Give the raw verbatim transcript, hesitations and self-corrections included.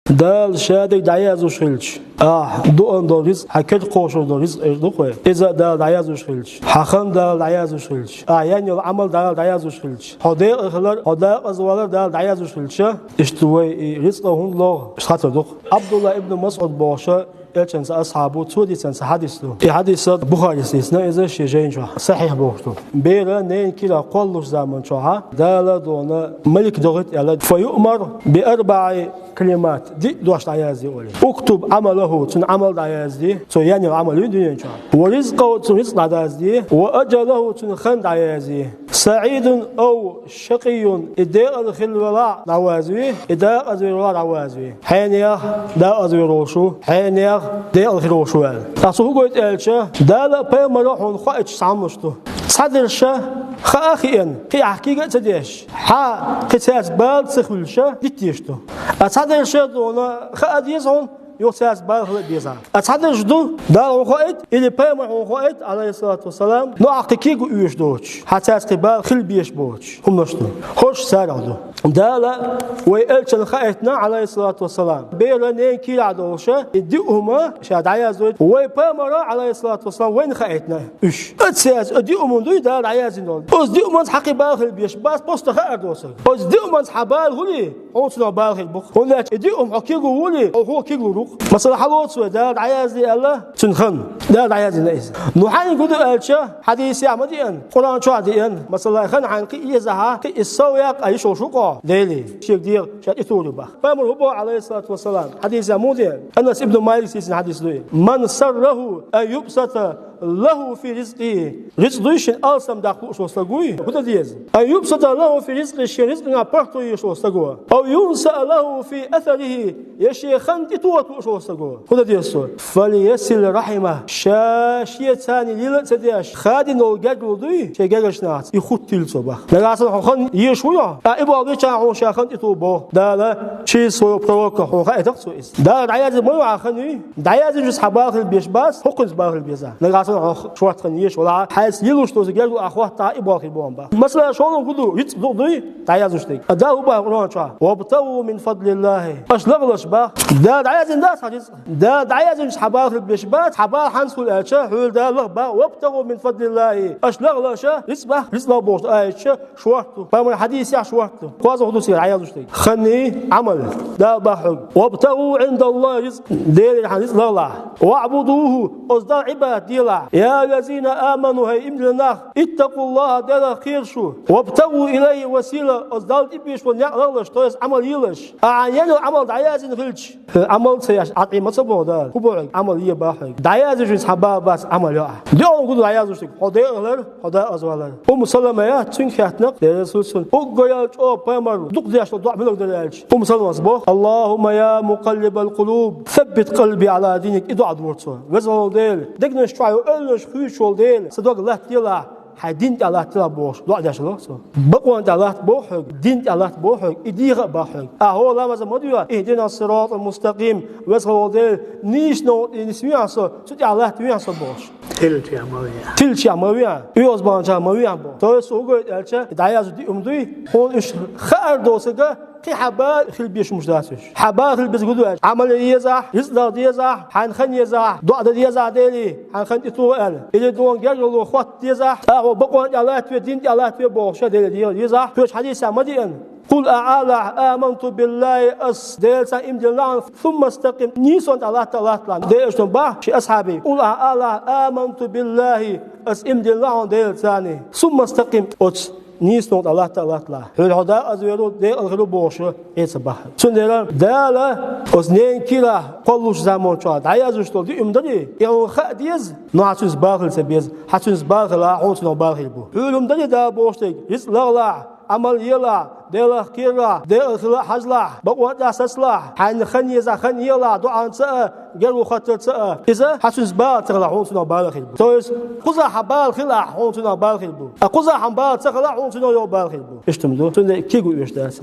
Дала шадерг дӀаязвеш хилча, ахь дуан долу ризкъ, хьан кара кхошур долу ризкъ эр ду-кх вай. Иза а Дала дӀаязвеш хилча, хьан хан Дала дӀаязвеш хилча, ахь ян йолу Ӏамал Дала дӀаязвеш хилча, хьо декъала хилар, хьо декъаза валар Дала дӀаязвеш хилча, иштта вай и ризкъа хӀунда лоху? Иштта хаттар ду-кх. Абдулла ибн МасӀуд бохуша, Элчанца асхьабо, цо дийцина ца хьадис ду. И хьадис Бухарис дийцина иза шен жайна чохь, сахьихь бохуш ду. Бер ненан кийрахь кхоллалучу заман чохь Дала дуна малик дохуьйту аьлла, фа юъмар би арбаӀи калимат, диъ дош дӀаязде олий. Уктуб Ӏамалаху, цуьнан Ӏамал дӀаязде, цо ян йолу Ӏамал ю дуьнен чохь. Ва ризкъаху, цуьнан ризкъ дӀаязде, ва аджалаху, цуьнан хан дӀаязде. СаӀидун ав шакъийюн, и декъала хилла велахь дӀавазве, и декъаза вер велахь дӀавазве. Хьенех декъаза вер волуш ву, хьенех декъала хир волуш ву аьлла. Ткъа цо хӀун гойту аьлча, Дала а пайхамара а хьуна хоуьйтуш цхьа хӀуманаш ду. Цхьадерша хаа а хиъна, кхин ахь кийга а ца деш, хьан кхин цаьрца бала ца хуьлуша, диттеш ду. Ткъа цхьадерша дуна хаа деза хьуна, юха цаьрца бала хила а беза. Ткъа цхьадерш ду, Дала хьуна хоуьйту, или пайхамара хьуна хоуьйту, Ӏалайхиссалату вассалам, но ахь кхин кийга уьйш доцуш, хьан цаьрца кхин бала хила безаш боцуш хӀуманаш ду. ХӀорш царах ду. Дала вай Элчанна хаийтина, Ӏалайхиссалату вассалам, бер ненан кийрахь долуша, и диъ хӀума ша дӀаяздойту вай пайхамара, Ӏалайхиссалату вассалам, вайна хаийтина уьш. Оцу цаьрца, оцу диъ хӀуманна дуй Дала дӀаяздина долу. Оцу диъ хӀуманца хьан кхин бала хила безаш бац, просто хаар доцург. Оцу диъ хӀуманца хьан бала хуьлий, хьуна цунах бала хир бу-кх. ХӀунда аьлча и диъ хӀума хьо кийга вуьлий, хьо кийга лур ву-кх. Масала, хьалоцу вай Дала дӀаязде аьлла, цуьнан хан. Дала дӀаяздина иза. Ну хьаьнга хӀун ду аьлча, хьадисехь ма деана, Къуръан чохь деана, масала, хан хьайна кхин а езахь, кхин а иза сов яккха йиш йолуш ву-кх хьо Деле, шега дегӀ ша тӀетухур ю боху. Пайхамара хӀун боху, Ӏалайхиссалату вассалам, хьадисехь ма деана, Анас ибн Малика дийцина хьадис ду и. Ман сарраху ан юбсата лаху фи ризкъихи. Ризкъ дуй шен алсам даккха лууш волу стаг вуй? ХӀун дан деза? Ан юбсата лаху фи ризкъихи, шен ризкъанехь паргӀато езаш волу стаго. Ав юнсаа лаху фи асарихи, я шен хан тӀетоха лууш волу стаго. ХӀун дан деза цо? Фальясил рахьимаху. Ша шеца лела а ца деш, хадийна долу гергарло дуй, шен гергарчу нахаца, и хӀуттийла цо боху. Нагахь санна хьо хан езаш вуй хьо? Ткъа и болх бечахь хьуна ша хан тӀетуху боху. Дала через своего пророка хьуна хаийтина-кх цо иза. Дала дӀаяздина ма ю ахь хан юй? ДӀаяздинчуьнца хьан бала хила безаш бац, хӀокхуьнца бала хила беза. Нагахь санна хьо шортта хан езаш валахь, хьайца лелош долчу гергарло ахь хӀоттахь, и болх хир бу-кх боху. Масала, шолгӀа хӀун ду, рицкъ ду-кх дуй, дӀаяздинчу дерг. Ткъа Дала хӀун боху Къуръан чохь? Вабтагу мин фадлиллахи. Аша лахлаш боху. Дала дӀаяздина дац хьан рицкъ? Дала дӀаяздинчуьнца хьан бала хила безаш бац, хьан бала хьанца хуьлу аьлча, хьуьлла Дала лаха боху, вабтагу мин фадлиллахи. Аша лахлаша рицкъ боху, рицкъ лаха бохуш ду аяташ, шортта ду. Пайхамаран хьадисехь шортта ду. КхозлагӀа хӀун ду цигахь дӀаяздеш дерг? Ханний, Ӏамал. Дала боху хьоьга: «Вабтагу Ӏиндаллахи ризкъ». Делера хьан ризкъ лахлахь. «ВаӀбудуху». Оцу Далла Ӏибадат делахь. «Я лазина аману», хӀай иман диллина нах, «иттакъуллаха», Делах кхера шу. «Вабтагу илайхи васила», оцу Далла тӀебеш болу некъ лахлаш, то есть Ӏамал елаш. Ахьа ян йолу Ӏамал дӀаяздина хилча, Ӏамал ца еш, Ӏад Ӏе ма ца боху Дала. ХӀун боху хьоьга? Ӏамал е боху хьоьга. ДӀаяздинчуьнца хьан бала бац, Ӏамал ю ахь. ДоьалгӀа хӀун ду дӀаяздеш дерг? Хьо декъала хилар, хьо декъаза валар. Умму Салама яц, цуьнга хаьттина, Делан Расул, уггаре чӀогӀа пайхамара дукха деш долу доӀа муьлха дара аьлча, Умму Саламас боху: «Аллахумма я мукъаллибал къулуб, саббит къалби Ӏала диник», и доӀа дора цо. Веза волу Дела, дегнаш чохь йолу ойланаш хуьйцуш волу Дела, сан дог латтаделахь, хьайн дин тӀехь латтаделахь бохуш, доӀа деш вара цо. Бакъонна тӀехь латта боху хьоьга, дин тӀехь латта боху хьоьга, и дехар боху хьоьга. Ахьа хӀора ламаза ма доьху: «Ихдинас сиратал мустакъим», Веза волу Дела, нийсачу новкъа тӀе нисвехьа со, цу тӀехь латтавехьа со бохуш. Тилча ма вехьа. Тилча ма вехьа. ОьгӀазбаханчохь ма вехьа боху. То есть, хӀун гойту аьлча, дӀаязду диъ хӀума дуй, хьуна уьш хаар доцург, кхин хьан бала хила безаш хӀумаш дац уьш. Хьан бала хила безарг хӀун ду аьлча, Ӏамал е езахь, рицкъ лаха дезахь, хьайна хан езахь, доӀа дан дезахь Деле, хьайна хан тӀетоха аьлла. Или дуьненан гергарло хӀотта дезахь, тӀаккха бакъонна тӀехь латтаве, дин тӀехь латтаве бохуш, Деле дехар езахь. Кхечу хьадисехь ма деана. Къул ахь алахь: «Аманту биллахи», ас Делаца иман диллина хьуна, сумма стакъим, нийсонна тӀехь латта а латталахь. Делан Элчано боху шен асхьабе: «Къул ахь алахь: аманту биллахи», ас иман диллина хьуна Делаца, сумма стакъим, оцу нийсонна тӀехь латта а латталахь. Хьуьлла хьо декъаза вер ву, декъала хир ву бохуш, Ӏе ца боху. Цундела Дала оцу ненан кийрахь кхоллалучу заман чохь дӀаяздеш долу диъ хӀума дарий, и хьуна хаа деза, но хьан цуьнца бала хила ца беза. Хьан цуьнца бала хилахь, хьуна цунах бала хир бу. Хьуьлла хӀума дарий Дала бохуш дерг: рицкъ лахлахь, Ӏамал елахь, декъала хила хьажалахь, бакъонна тӀехь сацалахь, хьайна хан езахь, хан елахь, доӀанца а, гергарло хоттарца а. Иза хьан цуьнца бала ца хилахь, хьуна цунах бала хир бу. То есть, кхузахь хьан бала хилахь, хьуна цунах бала хир бу. Ткъа кхузахь хьан бала ца хилахь, хьуна цунах йогӀу бала хир бу. Иштта хӀума ду. Цундела кийга веш дац.